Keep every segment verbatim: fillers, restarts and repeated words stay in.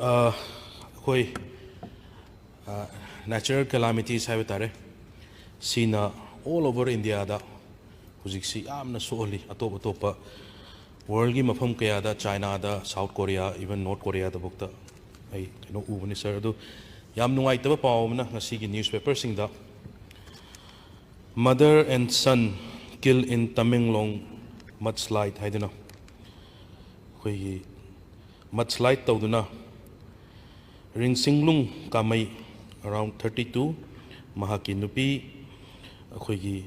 ꯑ, ꯑꯩꯈꯣꯏ, ꯑ, natural calamities ꯍꯥꯏꯕ ꯇꯥꯔꯦ, ꯁꯤꯅ all over India ꯗ ꯍꯧꯖꯤꯛꯁꯤ ꯌꯥꯝꯅ ꯁꯣꯛꯍꯜꯂꯤ꯫ ꯑꯇꯣꯞ ꯑꯇꯣꯞꯄ world ꯒꯤ ꯃꯐꯝ ꯀꯌꯥꯗ, China ꯗ, South Korea, even North Korea ꯗꯐꯥꯎꯗ ꯑꯩ ꯀꯩꯅꯣ ꯎꯕꯅꯤ, sir꯫ ꯑꯗꯨ ꯌꯥꯝ ꯅꯨꯡꯉꯥꯏꯇꯕ ꯄꯥꯎ ꯑꯃꯅ, ꯉꯁꯤꯒꯤ newspaper ꯁꯤꯡꯗ "Mother and son kill in Tamenglong mudslide" ꯍꯥꯏꯗꯨꯅ, ꯑꯩꯈꯣꯏꯒꯤ mudslide ꯇꯧꯗꯨꯅ ꯔꯤꯡꯁꯤꯡꯂꯨꯡ ꯀꯥꯃꯩ, around thirty two, ꯃꯍꯥꯛꯀꯤ ꯅꯨꯄꯤ ꯑꯩꯈꯣꯏꯒꯤ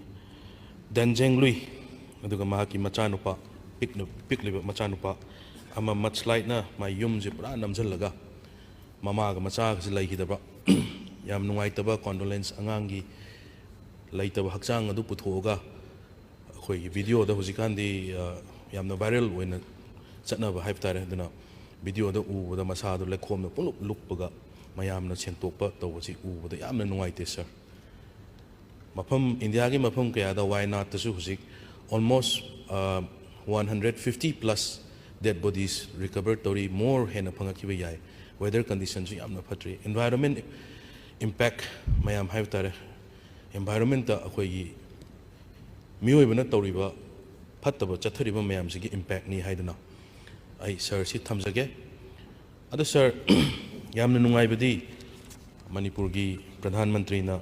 ꯗꯟꯖꯦꯡꯂꯨꯏ, ꯑꯗꯨꯒ ꯃꯍꯥꯛꯀꯤ ꯃꯆꯥꯅꯨꯄꯥ, ꯄꯤꯛꯅ-, ꯄꯤꯛꯂꯤꯕ ꯃꯆꯥꯅꯨꯄꯥ ꯑꯃ mudslide ꯅ ꯃꯥꯏ ꯌꯨꯝꯁꯦ ꯄꯨꯔꯥ ꯅꯝꯁꯤꯜꯂꯒ ꯃꯃꯥꯒ ꯃꯆꯥꯒꯁꯦ ꯂꯩꯈꯤꯗꯕ꯫ ꯌꯥꯝ ꯅꯨꯡꯉꯥꯏꯇꯕ condolence, ꯑꯉꯥꯡꯒꯤ ꯂꯩꯇꯕ ꯍꯛꯆꯥꯡ ꯑꯗꯨ ꯄꯨꯊꯣꯛꯑꯒ ꯑꯩꯈꯣꯏꯒꯤ video ꯗ ꯍꯧꯖꯤꯛꯀꯥꯟꯗꯤ, ꯑ, ꯌꯥꯝꯅ viral ꯑꯣꯏꯅ ꯆꯠꯅꯕ ꯍꯥꯏꯕ ꯇꯥꯔꯦ꯫ ꯑꯗꯨꯅ video ꯗ ꯎꯕꯗ ꯃꯁꯥꯗꯣ ꯂꯩꯈꯣꯝꯅ ꯄꯨꯡꯂꯨꯞ ꯂꯨꯞꯄꯒ ꯃꯌꯥꯝꯅ ꯁꯦꯡꯇꯣꯛꯄ ꯇꯧꯕꯁꯤ ꯎꯕꯗ ꯌꯥꯝꯅ ꯅꯨꯡꯉꯥꯏꯇꯦ, sir꯫ ꯃꯐꯝ, ꯏꯟꯗꯤꯌꯥꯒꯤ ꯃꯐꯝ ꯀꯌꯥꯗ ꯋꯥꯌꯅꯥꯗꯇꯁꯨ ꯍꯧꯖꯤꯛ almost, ꯑ, one hundred fifty plus dead bodies recover ꯇꯧꯔꯤ, more ꯍꯦꯟꯅ ꯐꯪꯉꯛꯈꯤꯕ ꯌꯥꯏ꯫ Weather condition ꯁꯨ ꯌꯥꯝꯅ ꯐꯠꯇ꯭ꯔꯤ, environment impact ꯃꯌꯥꯝ ꯍꯥꯏꯕ ꯇꯥꯔꯦ, environment ꯇ ꯑꯩꯈꯣꯏꯒꯤ ꯃꯤꯑꯣꯏꯕꯅ ꯇꯧꯔꯤꯕ ꯐꯠꯇꯕ ꯆꯠꯊꯔꯤꯕ ꯃꯌꯥꯝꯁꯤꯒꯤ impact ꯅꯤ ꯍꯥꯏꯗꯨꯅ ꯑꯩ sir ꯁꯤ ꯊꯝꯖꯒꯦ꯫ ꯑꯗꯣ sir, ꯌꯥꯝꯅ ꯅꯨꯡꯉꯥꯏꯕꯗꯤ ꯃꯅꯤꯄꯨꯔꯒꯤ ꯄ꯭ꯔꯙꯥꯟ ꯃꯟꯇ꯭ꯔꯤꯅ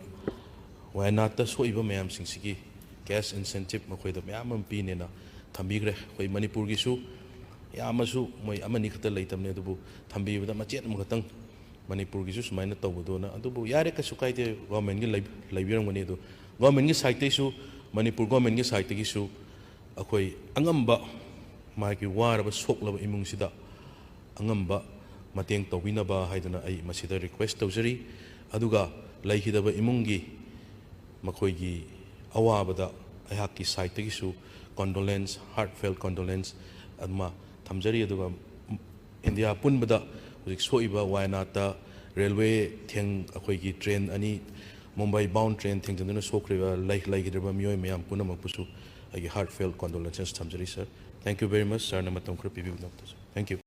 ꯋꯥꯌꯅꯥꯗꯇ ꯁꯣꯛꯏꯕ ꯃꯌꯥꯝꯁꯤꯡꯁꯤꯒꯤ cash incentive ꯃꯈꯣꯏꯗ ꯃꯌꯥꯝ ꯑꯃ ꯄꯤꯅꯦꯅ ꯊꯝꯕꯤꯈ꯭ꯔꯦ꯫ ꯑꯩꯈꯣꯏ ꯃꯅꯤꯄꯨꯔꯒꯤꯁꯨ ꯌꯥꯝꯅꯁꯨ ꯃꯣꯏ ꯑꯃꯅꯤ ꯈꯛꯇ ꯂꯩꯇꯕꯅꯦ, ꯑꯗꯨꯕꯨ ꯊꯝꯕꯤꯕꯗ ꯃꯆꯦꯠ ꯑꯃꯈꯛꯇꯪ ꯃꯅꯤꯄꯨꯔꯒꯤꯁꯨ ꯁꯨꯃꯥꯏꯅ ꯇꯧꯕꯗꯣꯅ꯫ ꯑꯗꯨꯕꯨ ꯌꯥꯔꯦ, ꯀꯩꯁꯨ ꯀꯥꯏꯗꯦ, government ꯀꯤ ꯂꯩ-, ꯂꯩꯕꯤꯔꯝꯒꯅꯤ꯫ ꯑꯗꯨ government ꯀꯤ side ꯇꯩꯁꯨ, ꯃꯅꯤꯄꯨꯔ government ꯀꯤ side ꯇꯒꯤꯁꯨ ꯑꯩꯈꯣꯏ ꯑꯉꯝꯕ ꯃꯥꯒꯤ ꯋꯥꯔꯕ ꯁꯣꯛꯂꯕ ꯏꯃꯨꯡꯁꯤꯗ ꯑꯉꯝꯕ ꯃꯇꯦꯡ ꯇꯧꯕꯤꯅꯕ ꯍꯥꯏꯗꯨꯅ ꯑꯩ ꯃꯁꯤꯗ request ꯇꯧꯖꯔꯤ꯫ ꯑꯗꯨꯒ ꯂꯩꯈꯤꯗꯕ ꯏꯃꯨꯡꯒꯤ ꯃꯈꯣꯏꯒꯤ ꯑꯋꯥꯕꯗ ꯑꯩꯍꯥꯛꯀꯤ side ꯇꯒꯤꯁꯨ condolence, heartfelt condolence ꯑꯃ ꯊꯝꯖꯔꯤ꯫ ꯑꯗꯨꯒ ꯏꯟꯗꯤꯌꯥ ꯄꯨꯟꯕꯗ ꯍꯧꯖꯤꯛ ꯁꯣꯛꯏꯕ ꯋꯥꯌꯅꯥꯗꯇ railway ꯊꯦꯡ-, ꯑꯩꯈꯣꯏꯒꯤ train ꯑꯅꯤ, ꯃꯨꯝꯕꯥꯏ bound train ꯊꯦꯡꯖꯤꯟꯗꯨꯅ ꯁꯣꯛꯈ꯭ꯔꯤꯕ, ꯂꯩ-, ꯂꯩꯈꯤꯗ꯭ꯔꯕ ꯃꯤꯑꯣꯏ ꯃꯌꯥꯝ ꯄꯨꯝꯅꯃꯛꯄꯨꯁꯨ ꯑꯩꯒꯤ heartfelt condolences ꯊꯝꯖꯔꯤ, sir꯫ Thank you very much, sir ꯅ ꯃꯇꯝ ꯈꯔ ꯄꯤꯕꯤꯕꯒꯤꯗꯃꯛꯇꯁꯨ꯫ Thank you꯫